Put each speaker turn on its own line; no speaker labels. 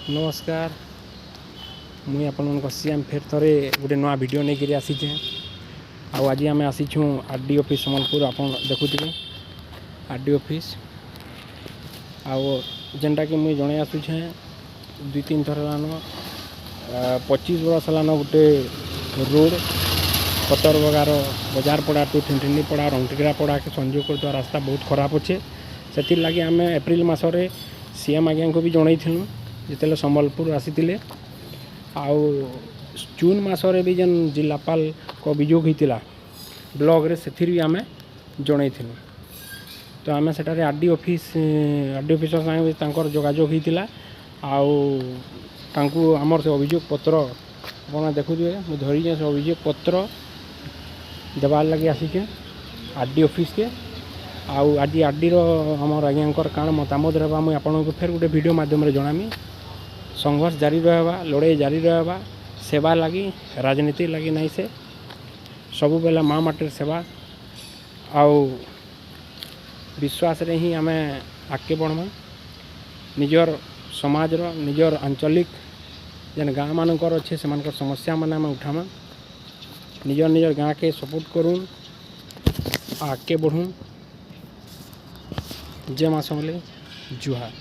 ନମସ୍କାର, ମୁଇଁ ଆପଣଙ୍କ ସିଏମ୍ ଫେର୍ ଥରେ ଗୋଟେ ନୂଆ ଭିଡ଼ିଓ ନେଇକିରି ଆସିଛେଁ। ଆଉ ଆଜି ଆମେ ଆସିଛୁଁ ଆର୍ ଡ଼ି ଅଫିସ୍, ସମ୍ବଲପୁର। ଆପଣ ଦେଖୁଥିବେ ଆର୍ ଡ଼ି ଅଫିସ୍। ଆଉ ଯେନ୍ଟାକି ମୁଇଁ ଜଣେଇ ଆସୁଛେଁ ଦୁଇ ତିନି ଥର ହେଲାନ, 25 ବରଷ ହେଲାନ, ଗୋଟେ ରୋଡ଼ ପତରବଗାର ବଜାର ପଡ଼ା ଟୁ ଠେଣ୍ଠେନି ପଡ଼ା, ରଙ୍ଗଟିକରା ପଡ଼ାକେ ସଂଯୋଗ କରୁଥିବା ରାସ୍ତା ବହୁତ ଖରାପ ଅଛେ। ସେଥିର୍ଲାଗି ଆମେ ଏପ୍ରିଲ ମାସରେ ସିଏମ୍ ଆଜ୍ଞାଙ୍କୁ ବି ଜଣେଇଥିଲୁ, ଯେତେବେଳେ ସମ୍ବଲପୁର ଆସିଥିଲେ। ଆଉ ଜୁନ୍ ମାସରେ ବି ଯେନ୍ ଜିଲ୍ଲାପାଳଙ୍କ ଅଭିଯୋଗ ହେଇଥିଲା ବ୍ଲକରେ, ସେଥିରେ ବି ଆମେ ଜଣେଇଥିଲୁ। ତ ଆମେ ସେଠାରେ R D office, R D officer ସାଙ୍ଗେ ବି ତାଙ୍କର ଯୋଗାଯୋଗ ହେଇଥିଲା। ଆଉ ତାଙ୍କୁ ଆମର ସେ ଅଭିଯୋଗ ପତ୍ର, ଆପଣ ଦେଖୁଥିବେ ମୁଁ ଧରିଛେଁ, ସେ ଅଭିଯୋଗ ପତ୍ର ଦେବାର୍ ଲାଗି ଆସିଛେଁ ଆର୍ ଡି ଅଫିସ୍କେ। ଆଉ ଆଜି ଆର୍ ଡିର ଆମର ଆଜ୍ଞାଙ୍କର କାଣା ମତାମତ ରହିବା, ମୁଇଁ ଆପଣଙ୍କୁ ଫେର୍ ଗୋଟେ ଭିଡ଼ିଓ ମାଧ୍ୟମରେ ଜଣାମି। ସଂଘର୍ଷ ଜାରି ରହିବା, ଲଢ଼େଇ ଜାରି ରହିବା, ସେବା ଲାଗି, ରାଜନୀତି ଲାଗି ନାଇଁ ସେ। ସବୁବେଲେ ମା ମାଟିର ସେବା ଆଉ ବିଶ୍ୱାସରେ ହିଁ ଆମେ ଆଗକେ ବଢ଼ମା। ନିଜର ସମାଜର, ନିଜର ଆଞ୍ଚଳିକ ଯେନ୍ ଗାଁ ମାନଙ୍କର ଅଛେ, ସେମାନଙ୍କର ସମସ୍ୟା ମାନେ ଆମେ ଉଠାମା। ନିଜର ନିଜର ଗାଁକେ ସପୋର୍ଟ କରୁନ୍, ଆଗକେ ବଢ଼ୁନ୍। ଜୟ ମା ସମଲେଇ, ଜୁହାର।